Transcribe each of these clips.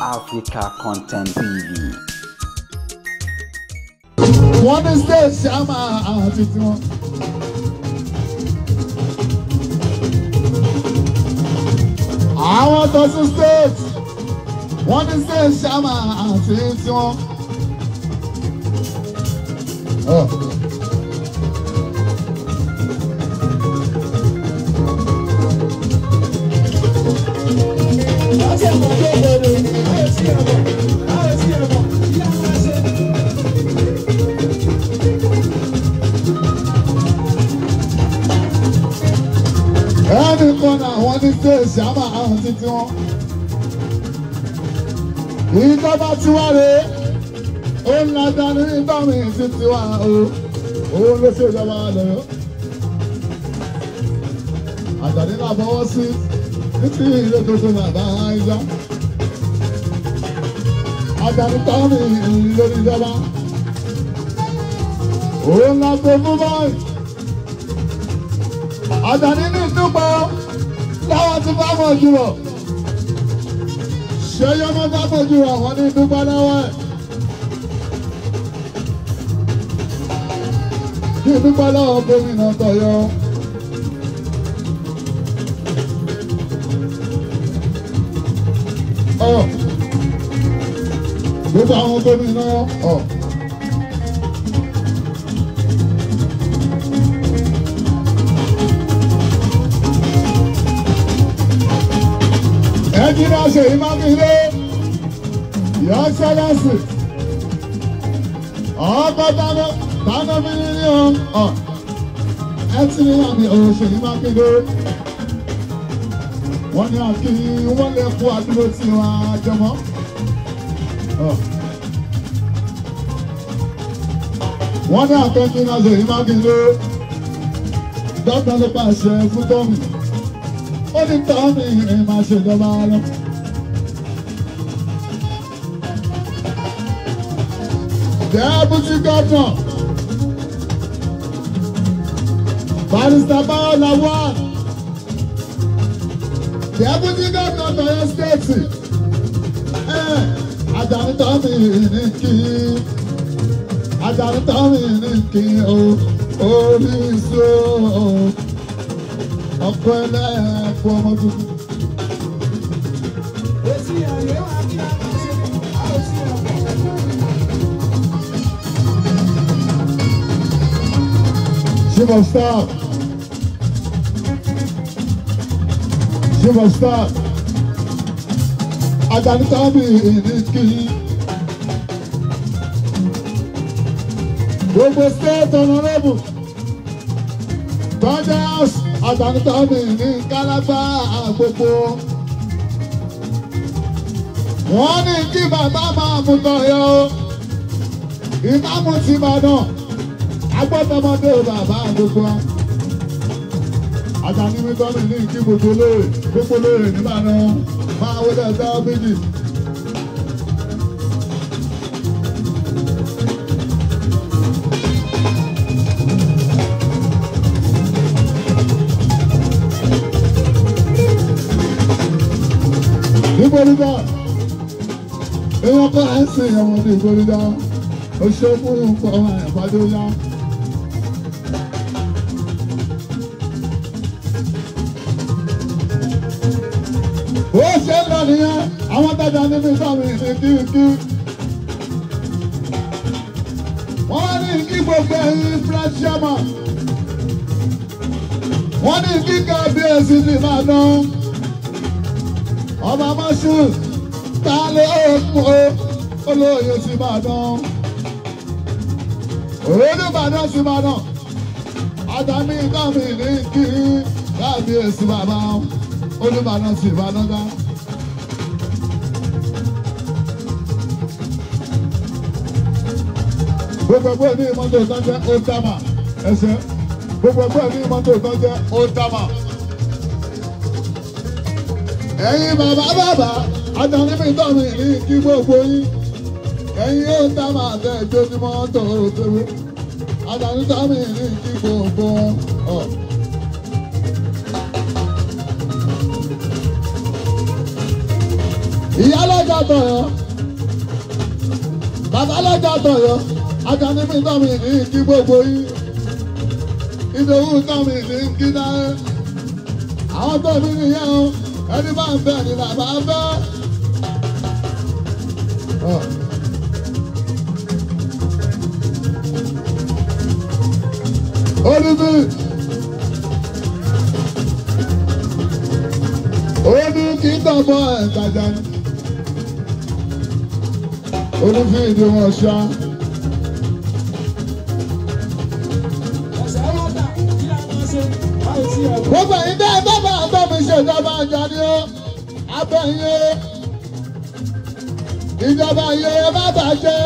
Africa Content TV. Wọ́n ní state ṣáàmà àti tiwọn. Àwọn tọ́sí state wọ́n ní state ṣáàmà àti tiwọn. Ẹnì kan náà wọ́n ní state ṣáàmà àti tiwọn. Ìjọba tiwa rèé, ó ń lajà ní ìbámu ti tiwa o, òun ló ṣe ìjọba lọ́yọ́. Àjàdí náà fọwọ́ sí títí ilé tuntun bàbá Aisha. Àjàdí tọ́mì lórí ìjọba. Òun la gbé fún báyìí. Àjàdí ní ìdúpọ̀ láwọn ti bá mọ̀ jùlọ. Ṣé yọmọ bá mọ̀ jùlọ àwọn ní ìdúpọ̀ lọ́wọ́ ẹ̀? Kí ìdúpọ̀ lọ́wọ́ gómìnà tọ̀yọ́. Gbogbo àwọn gómìnà ọ̀. Ẹnjìnà Ṣèyí Mákindé, Your Excellency, ọkọ̀ dáná mi ní ọ̀ ẹ ti ní àmì ọ̀rọ̀ Ṣèyí Mákindé. Wọ́n ní àkí wọ́n lè kó àdúró tí wọ́n á jọmọ́. Wọ́n ní àkẹ́ńjìnà Ṣèyí Mákindé, dọ́kítà ló pàṣẹ fún tọ́mì. Ó ní tọ́mì máa ṣèjọba lọ. Deputy Governor Barrister Bayo Lawal, Deputy Governor Oyo State, Àjàní tọ́mì ní kí, Àjàní tọ́mì ní kí o, orí so ọkọ ẹlẹ́ẹ̀kọ́ ọmọ tuntun. Chief of Staff, Chief of Staff, Àjàní tọ́mì ní kí. Gbogbo state honorable, Tọ́jà house, Àjàní tọ́mì ní kálágbá gbogbo. Wọ́n ní kí bàbá máa mú tọ̀yọ́ o, ìmáàmù ti Ìbàdàn, agbọ́dọ̀mọdé bàbá gbogbo. Àjàní mi tọ́mì ní kí gbogbo lóore nìbàdàn máa wọlé ẹ̀dá méjì. Ìgbòrídà, èèyàn kọ́ ẹ̀ ń sìn ẹ̀wọ̀n ní ìgbòrídà, ó ṣe fún nǹkan ọmọ ẹ̀fọ́dé yá. Ó ṣe ń lọ nìyẹn, àwọn tájà nínú ìsọ̀mì ní kíkí. Wọ́n ní kí gbogbo ẹ̀yin fresh chairman. Wọ́n ní kí kábíyèsí ti máa dán. Ọba Mọ́ṣú ta ló kú olóyè ti máa dán. Olúbàdàn ti máa dán. Àjàní kọ́mi ní kí kábíyèsí bàbá Olúbàdàn ti máa dán dá. Gbogbo ẹgbẹ́ ní mọ́tò tán jẹ́ Otama ẹsẹ̀. Gbogbo ẹgbẹ́ ní mọ́tò tán jẹ́ Otama. Ẹ̀yin bàbá bàbá, Àjàní mi tọ́mi ní kí gbogbo yín. Ẹ̀yin Otama tẹ̀ jó ní mọ́tò tèwe. Àjàní tọ́mi ní kí gbogbo ọ̀. Ìyá lọ́jà tọ̀yọ̀, bàbá lọ́jà tọ̀yọ̀, Àjàní mi tọ́ mi ní kí gbogbo yín. Ìdòwú tọ́ mi ní kí náà. Àwọn tó mi nìyẹn o, ẹni bá ń bẹ̀ ni bàbá fẹ́. Olùbí. Olú kì í tọ̀bọ̀ ẹ̀tajà ni. Olúfi ìdí wọn ṣá. Gbogbo ẹ̀yin tẹ́ ẹ bá bá bá mi ṣèjọba Àjàní o, abẹ́yìn o. Ìjọba yìí ẹ má bàjẹ́.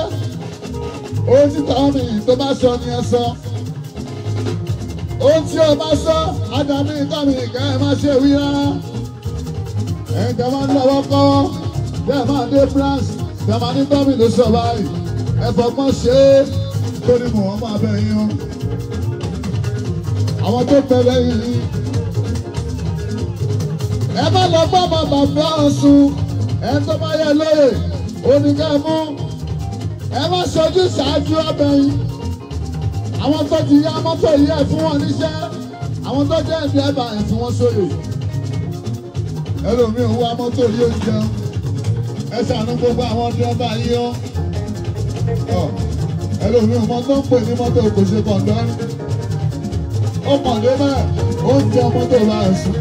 Ohun tí tọ́ mi tó bá sọ ni ẹ sọ. Ohun tí o bá sọ, Àjàní tọ́ mi kẹ́ ẹ má ṣe wí rárá. Ẹ̀yin tẹ́ máa ń lọ́wọ́ kọ́wọ́, bẹ́ẹ̀ máa dé France, tẹ́ máa ní tọ́mì ló sọ báyìí. Ẹ fọgbọ́n ṣe é torí mò ń máa bẹ̀ yín o. Àwọn tó bẹ̀rẹ̀ yìí. Ẹ má lọ gbọ́ ọmọ bàbá Ọ̀ṣun, ẹ tó bá yẹ lóye, oníkẹ́ mú. Ẹ má ṣojú ṣáájú ọbẹ̀ yín. Àwọn tó ti yá mọ́tò yìí ẹ̀ fún wọn níṣẹ́. Àwọn tó jẹ́ ìdí ẹ̀bà ẹ̀ fún wọn sóyè. Ẹlòmíì ń wá mọ́tò yóò jẹun. Ẹ ṣàánú gbogbo àwọn dírẹ́bà yìí ó. Ẹlòmíì mọ tó ń pè ní mọ́tò kò ṣe kọ̀ǹdọ́rì. Ó kàn dé bẹ́ẹ̀, ó ń jẹ mọ́tò bá ẹ̀ sùn.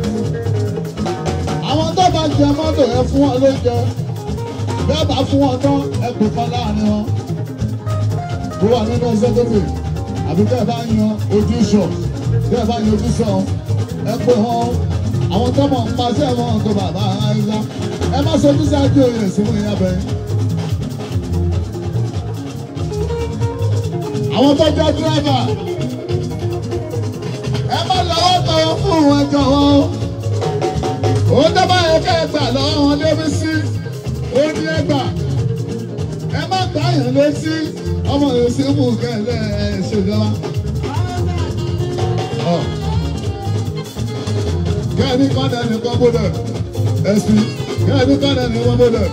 Àwọn tó bá jẹ mọ́tò ẹ fún wọn ló jẹ. Bẹ́ẹ̀ bá fún wọn tán, ẹ pè kan láàrin wọn. Ó wà nínú executive. Àbí bẹ́ẹ̀ bá yan ojúṣọ. Bẹ́ẹ̀ bá yan ojúṣọ, ẹ pè wọn. Àwọn tó mọ̀ ń paṣẹ wọn tó bàbá àìsà. Ẹ má sojú ṣáájú oyè sínú ìyá bẹ́ẹ̀. Àwọn tó jẹ́ dírẹ́fà. Ẹ má lọ́wọ́ kan fún wọn jọ̀wọ́. Ó dábàá yẹ kẹ́ ẹ gbà lọ́wọ́ wọn débi sí. Ó ní ẹ gbà. Ẹ má gbà yàn létí. Ọmọ yóò sí mú kẹ́lẹ́ ẹ ṣèjọba. Kẹ́ẹ̀ni kọ́nà nìkan gbọ́dọ̀ ẹ̀sìn kẹ́ẹ̀ni kọ́nà nìkan gbọ́dọ̀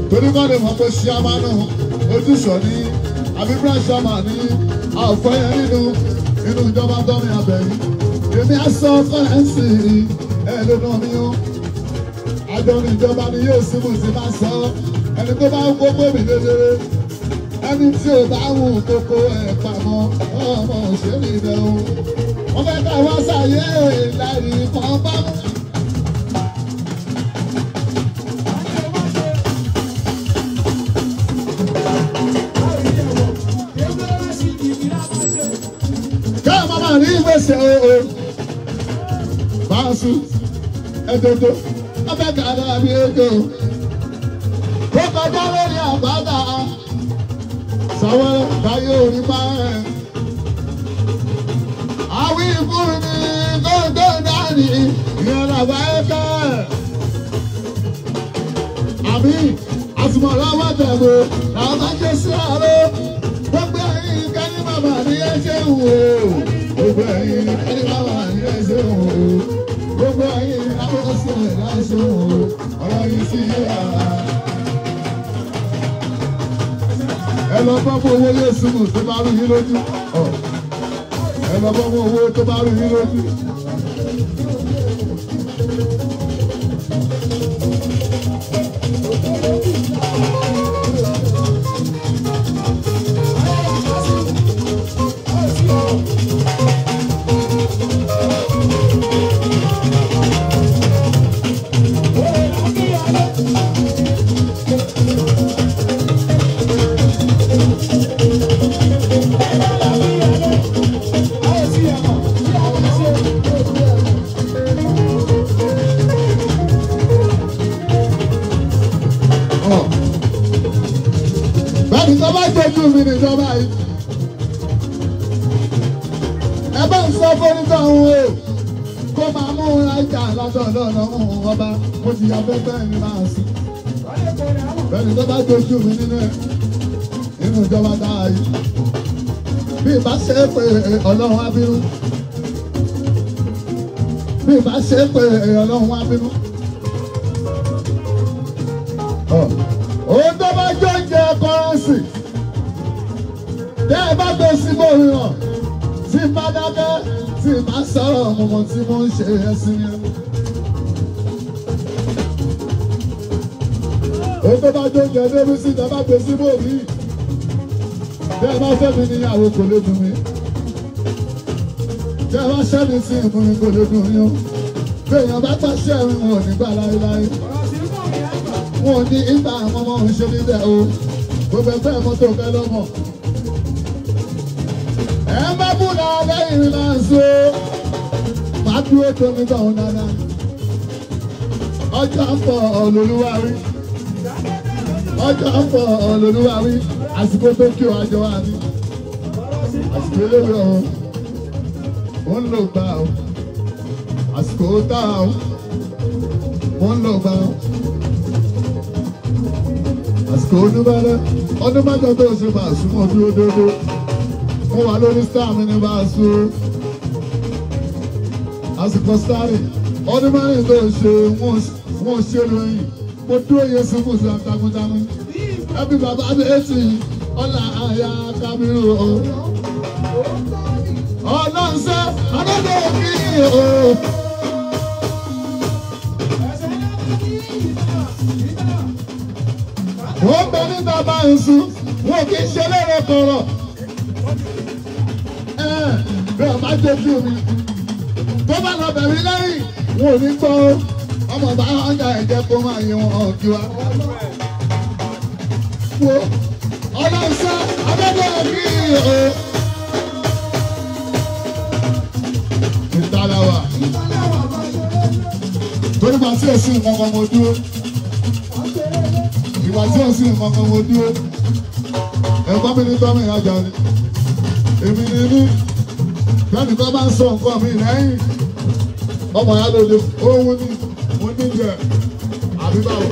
torí kọ́nà mọ̀ pé ṣíàmánù ojúṣọ ní àbí ṣíàmà ní àfọyín nínú inú ìjọba tọ́mi abẹ́yìn èmi aṣọ kọ́rẹ́ǹsì ẹ̀ lónà mi ó àjọ ní ìjọba ni yóò símù sí máa sọ ẹni tó bá ń kókó mi dédéré ẹni tí ò bá wù kókó ẹ̀ pamọ́ ọmọ òṣèré ibẹ̀ o. Wọ́n fẹ́ ká wá sáyé láì kan bá mú. Ká máa rí ìgbésẹ̀ o. Báṣu ẹ̀dọ̀dọ̀ wọ́n fẹ́ ká dàbí ejò. Ó kọjá lórí àpáta. Sọ̀wọ́n báyé orí máa ń. Àwí fún mi kóńtó dání ìyẹn làbá ẹ̀kẹ́. Àbí àtùmọ̀lọ́wọ́ tẹ̀wé làwọn máa ń ṣe sí àárọ̀. Gbogbo ẹ̀yin kẹ́ni màmá ní ẹ ṣe wò. Gbogbo ẹ̀yin kẹ́ni màmá ní ẹ ṣe wò. Gbogbo ẹ̀yin lábọ́sẹ̀ láṣẹ wò. Ọ̀rọ̀ yìí sí yé ara. Ẹ lọ bọ́ fún owó yóò súnmù tó bá rú yín lójú. Ẹ lọ bọ́ fún owó tó bá rú yín lójú. Bẹ́ẹ̀ni tó bá jọjú mi níjọba yìí. Ẹ bá ń sọ fún onítọ̀hún o. Kó máa mú rájà látọ̀dọ̀ ọ̀nà ọba. Mo ti ya pẹ́pẹ́ mi máa sùn. Bẹ́ẹ̀ni tó bá jọjú mi nínú nínú ìjọba dáa yìí. Bí ìbá ṣe é pé Ọlọ́run á bínú. Bí ìbá ṣe é pé Ọlọ́run á bínú. Tẹ́ ẹ bá gbé sí bòmíràn, tí n bá dákẹ́, tí n bá sọ̀rọ̀ mọ̀mọ́ tí mo ń ṣe ẹ̀sìn mi. Èyí tó bá jóúnjẹ débi sí tẹ́ bá gbé sí bòmí. Tẹ́ ẹ bá fẹ́ mi níyàwó kò lè dùn mí. Tẹ́ ẹ bá ṣẹ́ mi sí ìfún mi kò lè dùn mí o. Béèyàn bá pàṣẹ mi wọn ò ní gbà láéláé. Wọn ò ní ìgbà àwọn ọmọ òun ṣe níbẹ̀ o. Gbogbo ẹgbẹ́ mọ́tò fẹ́ lọ́mọ. Ẹ má búra lẹ́yìn mi máa ń so. Màá dúró tó mi gbà wọn dáadáa. Ọjọ́ ń bọ̀ Olúwarí. Ọjọ́ ń bọ̀ Olúwarí. Àsìkò tó kí o àjọ wa ni. Àsìkò eléwé o. Ó ń lò gbà o. Àsìkò tá o. Ó ń lò gbà o. Àsìkò oníbẹ̀rẹ̀ ọdún mẹ́jọ tó ṣe bá súnmọ́ dúró dúró. Mo wà lórí star mi ní bá a sún. Àsìkò starring ọdún mẹ́rin tó ṣe wọ́n ṣe lóyìn. Mo dúró yẹ sùkúù sí takuntakun. Ẹbí bàbá mi èsì ọ̀là àyà kábírù o. Ọlọ́sẹ̀ ọlọ́dọ̀ kí o. Wọ́n bẹ níta bá ń sùn, wọn kì í ṣe lérè kọ̀rọ̀. Bí ọba jójú mi, tó bá lọ bẹ̀rẹ̀ lẹ́yìn, wọn ò ní gbọ́ ọmọ bá ọjà ẹ̀jẹ̀ kó máa yin wọn kí wa. Wo ọlọ́sẹ̀ abẹ́bẹ̀ kí o. Ìtàláwà. Torí màá sí èsì nǹkan kan mo dúró. Ìwà tí ó sì nǹkan kan mo dúró. Ẹ̀kọ́ mi ní tọ́mì ìrajà ni. Èmi ni ní. Bẹ́ẹ̀ni kọ́ bá ń sọ nǹkan mi lẹ́yìn. Ọmọ ìyá ló lè ohun ní mo níjẹ. Àbí báwo?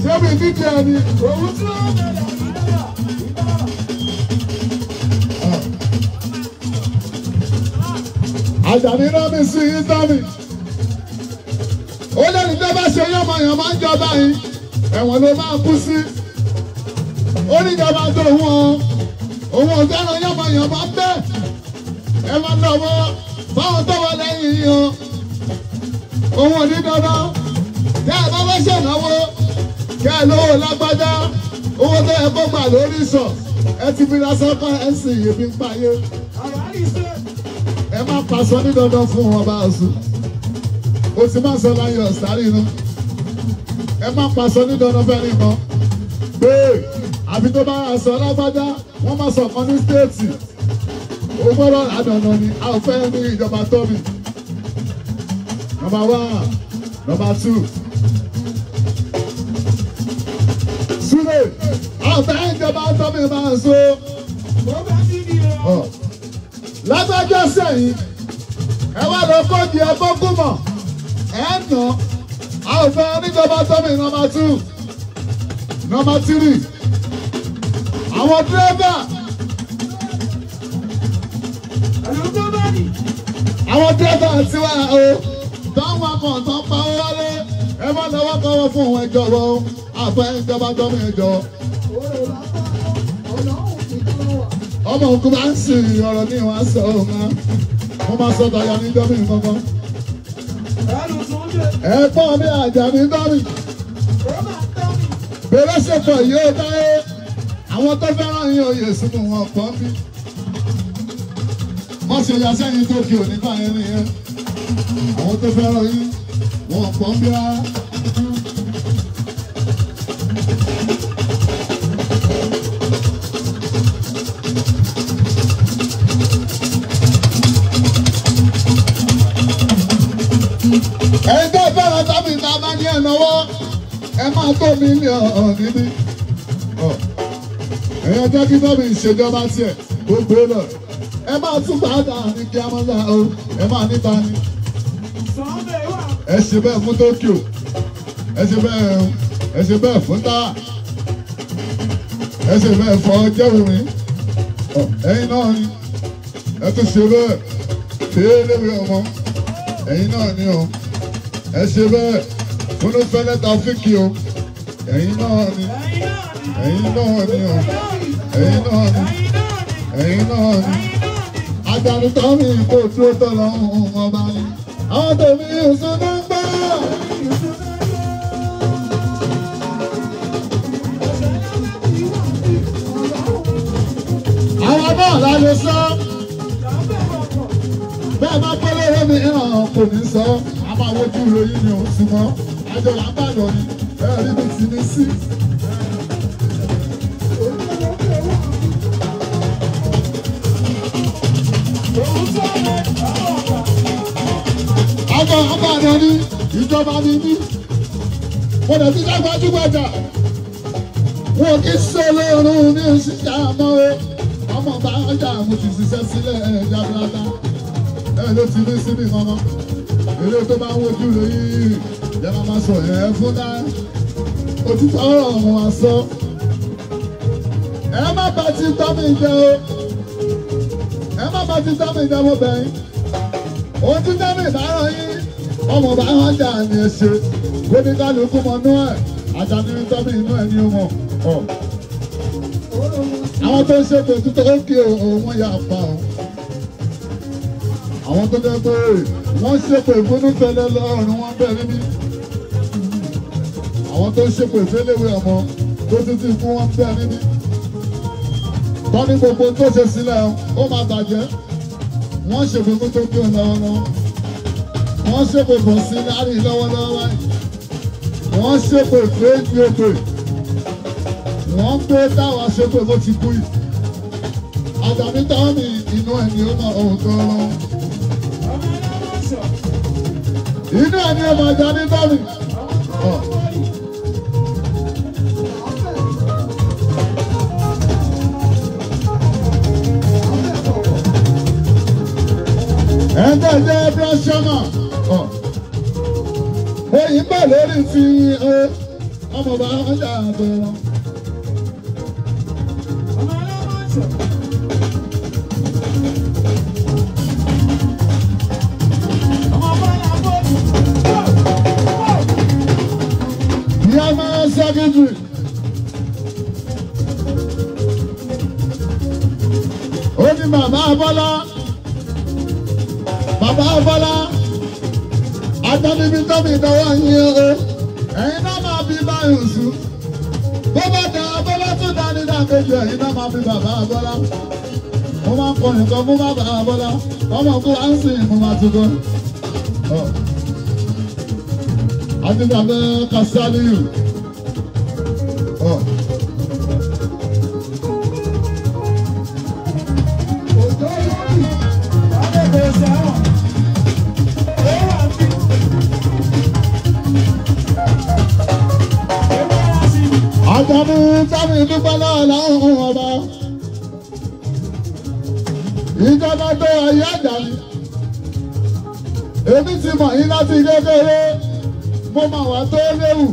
Ṣé mi níjẹ ni? Àjàní rán mi sí Ísàmì. Ó lẹ́nu tó bá ṣe yánmọ̀yánmọ́ ń jọba yìí. Ẹ̀wọ̀n ló máa kú sí. Ó níjọba tó wọ́n. Òun ọ̀gáràn yánmọ̀yánmọ́ ń bẹ́. Ẹ máa lọ́wọ́ fáwọn tó wọ lẹ́yìn yìí o. Òun ò ní dandan. Tẹ́ ẹ bá fẹ́ ṣènáwó. Kẹ́ ẹ lówó lágbájá. Owó tó yẹ kó gbà lórí sọ. Ẹ ti fi lásán pa ẹ̀ sì yìí ń payé. Ẹ má paṣọ ní dandan fún wọn bá a sùn. O ti má sọ láyé ọ̀sáré inú. Ẹ má paṣọ ní dandan fẹ́ nìkan. Pé àfi tó bá aṣọ lágbájá, wọ́n má sọ kan ní stéètì. O gbọ́dọ̀ àdànà ni a ò fẹ́ ní ìjọba tóbi. Nọmba 1, nọmba 2. Súlè, a ò fẹ́ ìjọba tóbi máa so. Lágbájá sẹ́yìn, ẹ wá lọ kó di ẹgbọ́ kúmọ̀, ẹ nà, a ò fẹ́ oníjọba tómi nọmba 2, nọmba 3. Àwọn dírẹ́fà, àwọn dírẹ́fà ti wá o, táwọn akọ̀ǹtàn pa ó wálé, ẹ má lọ́wọ́ kọ́wọ́ fún òun ẹjọ́ wọ́n, àfẹ́ ìjọba tómi ẹjọ́. Ọmọ òkú bá ń sìn ọ̀rọ̀ ní ìwọ̀n sọ ọ̀hún mo máa sọ tàyà ní dọ́mì kankan. Ẹ̀gbọ́n mi Àjàní dọ́mì. Bèrè ṣètò yóò dáyé. Àwọn tó fẹ́ràn yín oyè sínú wọn pọ̀ ń bí. Wọ́n ṣe ya sẹ́yìn tó kí òní báyẹn nìyẹn. Àwọn tó fẹ́ràn yín wọn pọ̀ ń bí rárá. Ẹgbẹ́ fẹ́ràn tábì tá a bá ní ẹ̀nàwọ́ ẹ máa tó mílíọ̀nù níbí. Ẹ̀yẹ jẹ́ kí tọ́bì ìṣèjọba tiẹ̀ gbogbo lọ. Ẹ máa tún padà ní kí a máa dá o, ẹ máa níta ni. Ẹ ṣe bẹ́ẹ̀ fún Tokyo, ẹ ṣe bẹ́ẹ̀ ẹ ṣe bẹ́ẹ̀ fún Táwà, ẹ ṣe bẹ́ẹ̀ fún Jẹ́wùmí. Ẹ̀yin náà ni ẹ tún ṣe bẹ́ẹ̀ fẹ́ẹ́lẹ́wé ọmọ. Ẹ̀yin náà ni o. Ẹ ṣe bẹ́ẹ̀ fúnúfẹ́lẹ́ Tàfíkì o. Ẹ̀yin náà ni. Ẹ̀yin náà ni o. Ẹ̀yin náà ni, ẹ̀yin náà ni. Àjàní tọ́mì kò dúró tọ́lọ́ ọba ni. Àwọn tèmi ìsún náà ń gbọ́. Àwọn náà la lè sọ. Bẹ́ẹ̀ máa pẹ́ lórí mi ìràn kò ní sọ. A máa wojú ìròyìn ni ò sí mọ́. Àjọ là ń bàdàn ni. Bẹ́ẹ̀ rí mi ti ní sí. Àjọ là ń bàdàn ni. Ìjọba ni mí. Mo dẹ̀ ti dágbájúgbajà. Wọn kì í ṣe olóorun ní ṣíṣe àmọ́ o. Ọmọ bá ọjà mo ti ṣiṣẹ́ sílẹ̀ ẹ̀ẹ́dá bláta. Ẹ ló ti ní síbi kankan. Eré tó bá ń wojú rẹ̀ yìí, ìyá máa sọ ẹ̀ fún dá. Òtítọ́ ọ̀rọ̀ ọ̀hún wa sọ. Ẹ má bá ti tọ́ mi jẹ o. Ẹ má bá ti tọ́ mi jẹ mo bẹ̀ yín. Ohun tí tẹ́mi bá rán yín, ọmọ bá wọn jà ní ẹ ṣe. Kó ní kálukú mọ inú ẹ̀, Àjàní tọ́ mi inú ẹ̀ ní o mọ̀. Àwọn tó ń ṣètò títọ́ ó kí òun yà pa o. Àwọn tó jẹ́ pé wọ́n ṣépè ìfúnnúfẹ́lẹ́ lọ́rùn wọn bẹ́ẹ̀ níbí. Àwọn tó ń ṣépè ìfẹ́lẹ́wé ọmọ tó títí fún wọn bẹ́ẹ̀ níbí. Tọ́ni gbogbo tó ṣe sílẹ̀ ó máa bàjẹ́. Wọ́n ṣèpè fún tó kí òun lọ́wọ́lọ́wọ́. Wọ́n ṣépè fún sí lárí lọ́wọ́lọ́wọ́ báyìí. Wọ́n ṣépè fún èpè. Wọ́n gbé táwa ṣépè bó ti kú yìí. Àjàní tọ́ni inú ẹ̀ ni ó máa ohun tó lọ́wọ́. Inú ẹ̀ ni ó máa Àjàní tọ́ni. Ẹgbẹ́ jẹ́ bíọ́sọ́mà. Oyin bẹ̀ lórí ti ọmọ bá ọjà àbẹ̀rẹ̀. Yàmá sẹ́kítírì. Ó ní bàbá Bọ́lá. Bàbá Bọ́lá. Àjọ̀dún tóbi ìdánwò yín o. Ẹ̀yin náà máa bí báyìí sùn. Bó bá da Bọ́lá tún dá ní dàkejì, ẹ̀yin náà máa bí bàbá Bọ́lá. Mo máa ń kọ nǹkan fún bàbá Bọ́lá. Ọmọ kú wá ń sìn mo máa tún kọ́. Àti bàbá Kasaliu. Àjàní sábì dúpẹ́ lọ́wọ́ ọba. Ìjọba tó ayé Àjàní. Èmi ti mọ̀ yín láti kékeré. Mo máa wà tó léwu.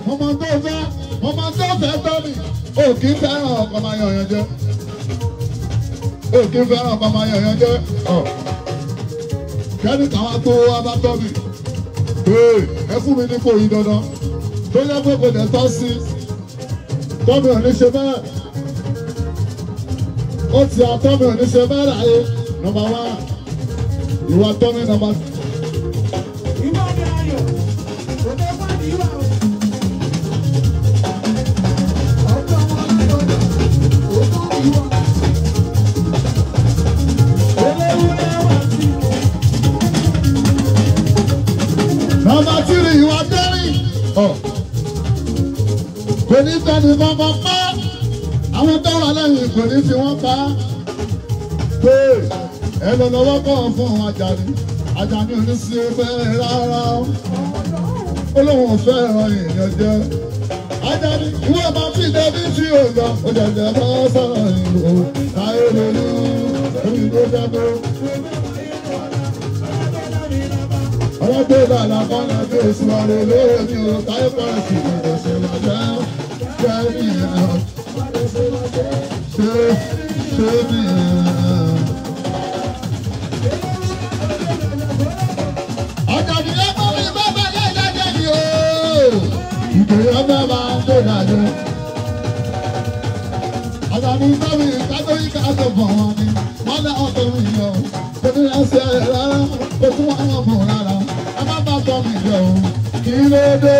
Mo máa tó fẹ́. Mo máa tó fẹ́ tọ́ mi. O kì í fẹ́ràn ọkọ̀ máa yọ̀yàn jẹ. O kì í fẹ́ràn ọkọ̀ máa yọ̀yàn jẹ. Kẹ́ni káwá tó wá bá tọ́ mi. Ẹ fún mi nípò yìí dandan. Tó yẹ pé kò dẹ̀ tọ́ sí. Tọ́mi ò ní ṣe bẹ́ẹ̀. Ó ti àtọ́mi ò ní ṣe bẹ́ẹ̀ láyé. Nọmba wá. Ìwà tọ́mi nọmba. Nọmba tírì ìwà tẹ́rì. Kò ní fẹ́ni kankan pa. Àwọn tó wà lẹ́yìn kò ní fi wọ́n pa. Pé ẹ lọ lọ́wọ́ kọ́ fún Àjàní. Àjàní ò ní sí fẹ́ rárá. Ó lóun ò fẹ́ràn èèyàn jẹ. Àjàní ìwé máa fi débi tí ò lọ. Ó jẹjẹ bá sọ̀rọ̀ ìlú. Táyé lólu, èmi ló dẹ́nu. Ọlọ́gbẹ́ bàlá kọ́nà tó sùn ọ̀rẹ́ lórí o. Táyé kọ́nà sì kò ṣe wájẹ́. Ṣé mi ẹ̀? Ṣé mi ẹ̀? Àjàní ẹgbẹ́ mi bàbá yá ìdájẹ́ ni o. Ìgbéyàwó bàbá tó dájọ́. Àjàní tọ́mi kátólí kátó bọ̀ wọ́n ni wọ́n lé ọ̀tọ̀ mi yọ. Kò ní ẹsẹ̀ rárá, kò tún wọ́n wọ́n mọ̀ rárá. Ẹ má bá tọ́ mi yọ o. Kí ló dé?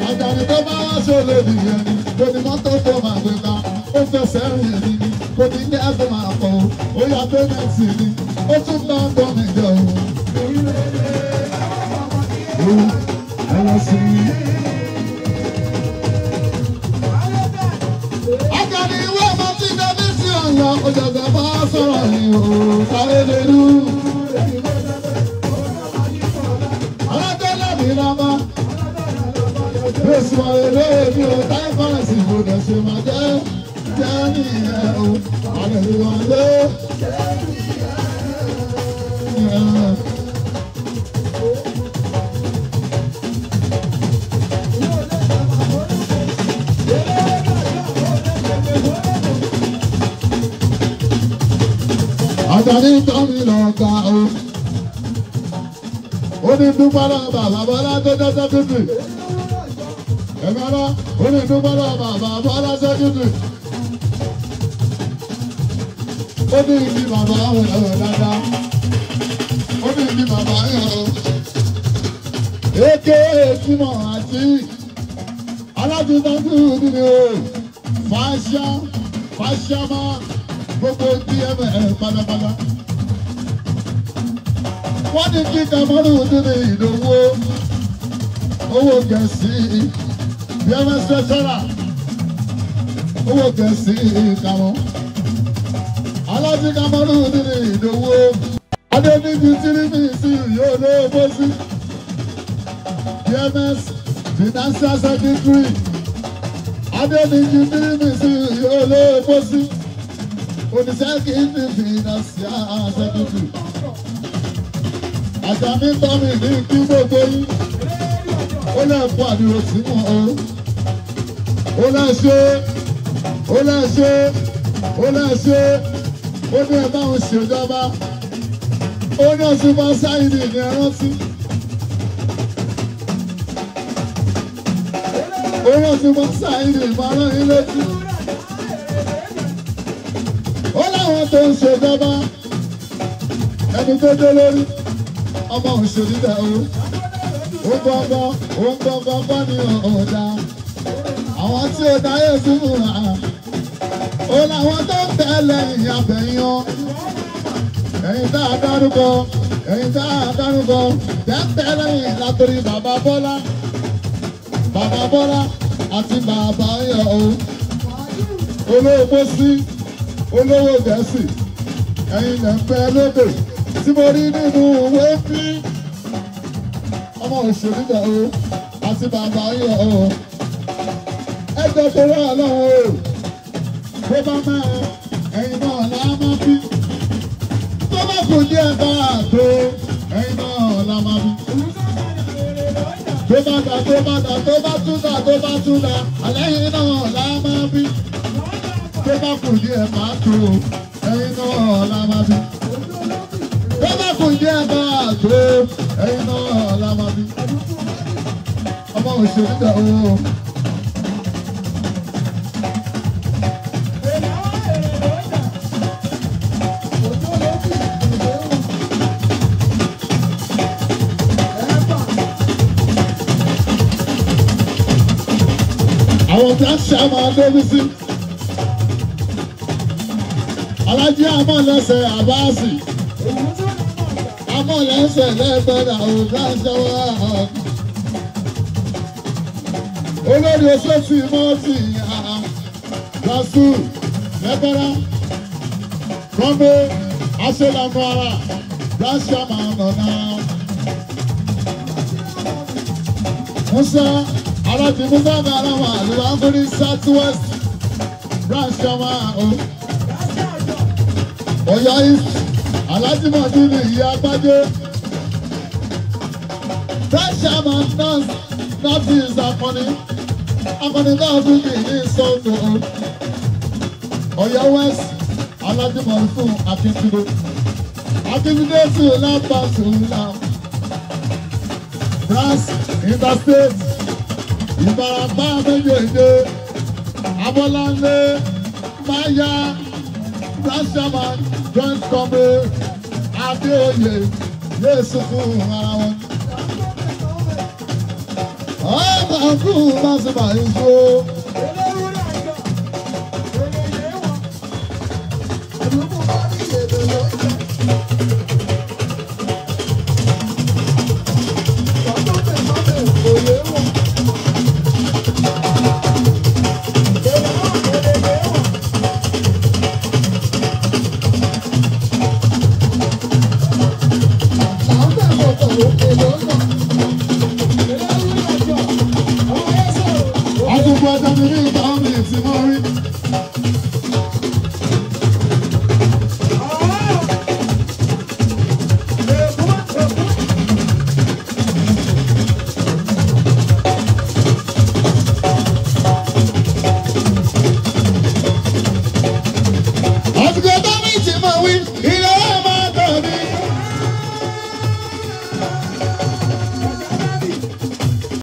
Àjàní tó bá wá sólè nìyẹn ni, kò ní mọ́tò tó máa gbé ká. Ó fẹsẹ̀ rìn ní ni, kò ní ní ẹ̀sùn máa pọ̀ o. Ó yà pẹ́mẹ́ǹtì ni, ó tún bá tọ́ mi yọ o. Àjàní ìwé ọmọ tí Dẹ́bí sí ọ̀yọ́, òjòjò bá sọ̀rọ̀ ni o, sáré lérú. Alátẹ́lẹ̀ mi lámá. Bẹ́sù ọ̀rẹ́ mi ò táyé fọ́nrẹ́sì ìbòdò ṣe máa jẹ́ jẹ́ nìyẹn o. Àlẹ́ ìwọ̀n lé. Àjàní tọ́mi lọ ga o. Ó ní dúpẹ́ lọ́wọ́ bàbá Bọ́lá tó jẹ́ sẹ́kítì. Ẹ̀mẹ́rá, ó ní dúpẹ́ lọ́wọ́ bàbá Bọ́lá sẹ́kítì. Ó ní ìdí bàbá ọ̀rọ̀ dáadáa. Ó ní ìdí bàbá ọ̀rọ̀. Èké ètìmọ̀ àti alájùmọ̀tò nínú o. Fàṣà fàṣàmà gbogbo DML pátápátá. Wọ́n ní kí Kamaru nínú ìdòwò owó Gẹ̀ẹ́sì BMS treasurer owó Gẹ̀ẹ́sì kàmọ́. Alájí Kamaru nínú ìdòwò Adéníjì tírímì sí yóò lówó sí. BMS financial secretary Adéníjì tírímì sí yóò lówó sí. Oníṣẹ́kìtì financial secretary. Àjàní tọ́mi ní kí gbogbo yín. Ó lè kó àdúró sínú o. Ó lè ṣe, ó lè ṣe, ó lè ṣe. Ó ní ẹ bá òun ṣèjọba. Ó ní ọ̀sùn bá sáyidì ní ẹrántí. Ó ní ọ̀sùn bá sáyidì máa rán yín létí. Ó láwọn tó ń ṣèjọba. Ẹni tó dé lórí ọmọ òṣèlú dẹ o. Ó gbọ́ngàn, ó gbọ́ngàn kọ́ ni ọ̀dà. Àwọn tí ó dáyé sínú à. Ó láwọn tó ń bẹ lẹ́yìn abẹ́yàn. Ẹ̀yin tá a dárúkọ, ẹ̀yin tá a dárúkọ, tẹ́ ń bẹ lẹ́yìn látòrí bàbá Bọ́lá. Bàbá Bọ́lá àti bàbá Ọ̀yọ́ o. Olówó pósí, olówó Gẹ̀ẹ́sì, ẹ̀yin lẹ̀ ń bẹ lóde tí mo rí nínú ìwé bí ọmọ òṣèlú dẹ̀ o àti bàbá Ọ̀yọ́ o. Ẹ jẹ́ torí Ọlọ́run o, bó bá máa ẹ̀yin náà là á máa bí. Tó bá kù díẹ̀ káàtó, ẹ̀yin náà là máa bí. Tó bá dà, tó bá dà, tó bá tún dà, tó bá tún dà, àlẹ́yìn náà là á máa bí. Tó bá kù díẹ̀ káàtó, ẹ̀yin náà là máa bí. Tó bá kù díẹ̀ káàtó, ẹ̀yin náà là máa bí. Ọmọ òṣèlú dẹ̀ o. Àwọn tí a ń ṣe àmọ́ débi sí. Alájí amọ̀lẹ́sẹ̀ Àbáàsì. Amọ̀lẹ́sẹ̀ lẹ́gbẹ̀rẹ̀ àwòrán àṣẹwà. Olórí oṣooṣù mọ́tì Rasu lẹ́gbẹ̀rẹ̀. Kọ́ndé aṣèlànà ara Ráṣíàmà nọ̀nà. Musa Alájí Musa Garawa Àlùwàgúrí South West Ráṣíàmà o. Ọ̀yọ́ East Alájí Mọ̀dúnì Ìyá Agbájé. Ráṣíàmà North North East Akọni. Akọni náà tún kì í ní sọ́ọ̀tù o. Ọ̀yọ́ West Alájí Mọ̀rúfù Akíntúndé. Akíntúndé tù lápá tù lá. Brass Interstate Ìbarapá méjèèjì Abọ́láńlé Máyá Brashaman Joint Comrade Adéoyè yéé sunkún ara wọn. Ọba fún Màsímà ìṣó.